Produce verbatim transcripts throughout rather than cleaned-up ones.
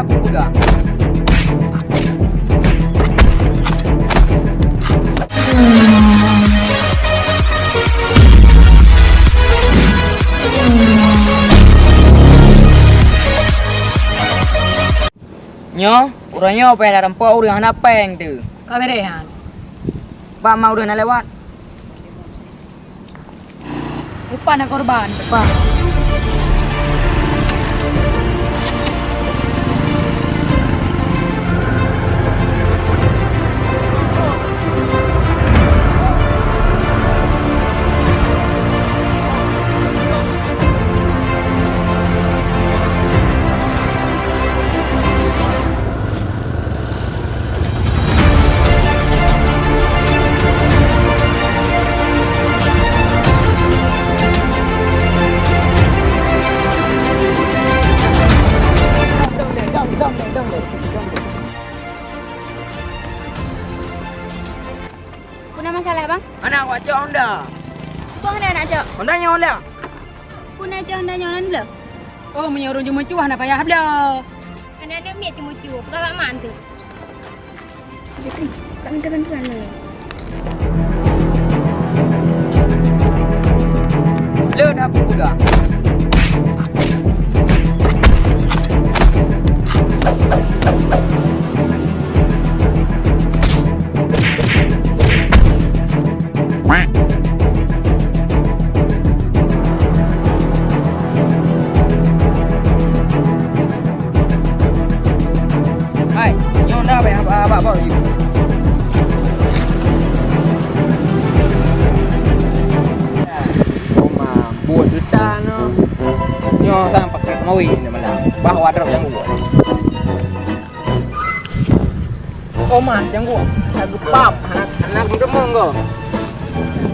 Peugah. Nyoe, uroe nyoe payah rampok ureueng hana péng teuh. Ka beureh nyan. Bak ma ureueng na lewat. Upah na korban, upah. Peue na masalah, Bang? Hana awak cok Honda. Peue Honda nak cok? Honda nyoe Honda. Peue na cok Honda nyoe nan bloe? Oh, meunyoe ureueng ceumeucue hana payah bloe. Hana aneuk miet ceumeucue, peugah bak mak teuh. Jadi, tak minta bantuan lagi. Le dah peugah. Hai, nyoe na bak, bak, bak, bak, you. Oma, buet duta no. Nyoe sang pakai kemawi ni malam. Bah wadrop nyang buet. Oma, nyang buet. Nak geupap, anak, anak meuteumong ko.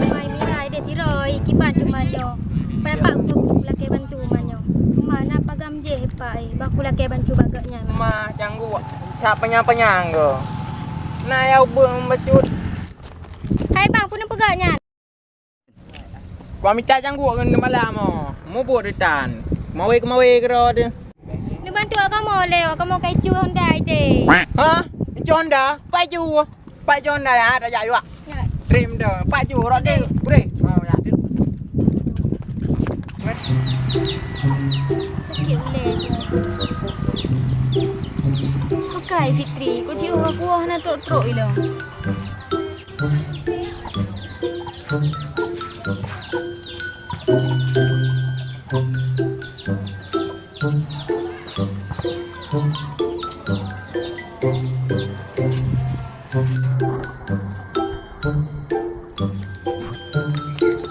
Mai mirai deh tiroi, kiban teuma nyoe. Payah pak ku lakée bantu ma nyoe. Ma na pagam jih pak eh, bah ku lakée bantu bagak nyan. Ma, nyang buet. Cak panyang-panyang ko. Na ya ubeueng bacut. Hai bang, peue neupeugah nyan? Kua mita cangguek ngon neumalam oh. Mubuet ditan. Keumawe-keumawe keudroe teuh. Neubantu awak kamoe lé, awak kamoe ka icu Honda ideh. Ha? Icu Honda? Pat icu? Pat icu Honda ya, tajak juak. Ya. Dream tu. Pat icu, rot deh. Boleh. Oh, ya, tu. Sakit ulèe. Pakai Fitri, kau cium aku, hana trok-trok ilong.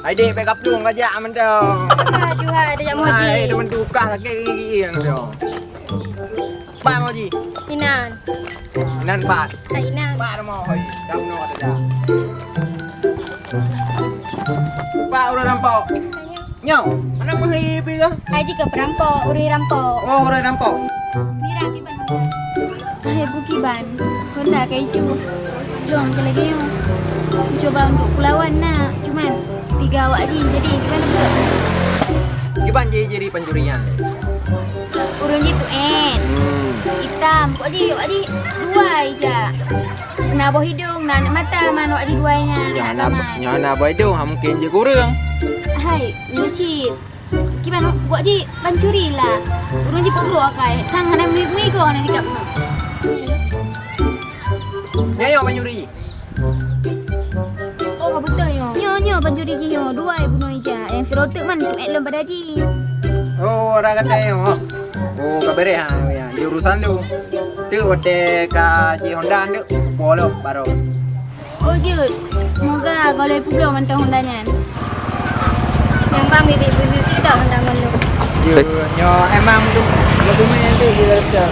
Hai dek, bèk kaplueng kajak mantong. Juhai, juhai, dah jak muji. Hai, teman tukah lagi gigi yang tu. Pat moji? Inan. Inan pat. Hai inan. Pat rumoh hoi. Dah bunoe kata dah. Pat ureueng rampok. Nyoe, aneuk meuhi pi kah? Hai jih keu perampok, ureueng rampok. Oh, ureueng rampok. Mira kiban. Hai bukiban. Honda ka icu. Jong ke lagi nyoe. Cuba untuk kulawan nak. Cuman tiga awak jih jadi kiban nak. Kiban jih jadi pencurian. Ureueng jih tu en. Hmm. Itam, kok jih, kok jih dua ija. Na boh idong, na aneuk mata, man wak jih dua nyan. Nyan na, nyan na boh idong, ha mungkin jih kureueng. Hai, nyoe cit. Kiban wak jih pancuri lah. Ureueng jih peuruek akai. Tang hana meuigoe na dikap. Nyoe, nyoe pancuri. Oh, beutôi nyoe. Nyoe, nyoe pancuri jih nyoe. Dua bunoe ija. Nyang sidroe teuk man tuet lom pada jih. Oh, ora kata nyoe. Oh, ka beres ha, ya. Di urusan tu. Tu watèe ka ji Honda tu, bolong baru. Oh, jeuet. Semoga golai pulo mantong Honda nyan. Memang bibit-bibit sidok Honda ngon lôn. Jeuet. Nyoe emang tu, lagu main tu dia rasa.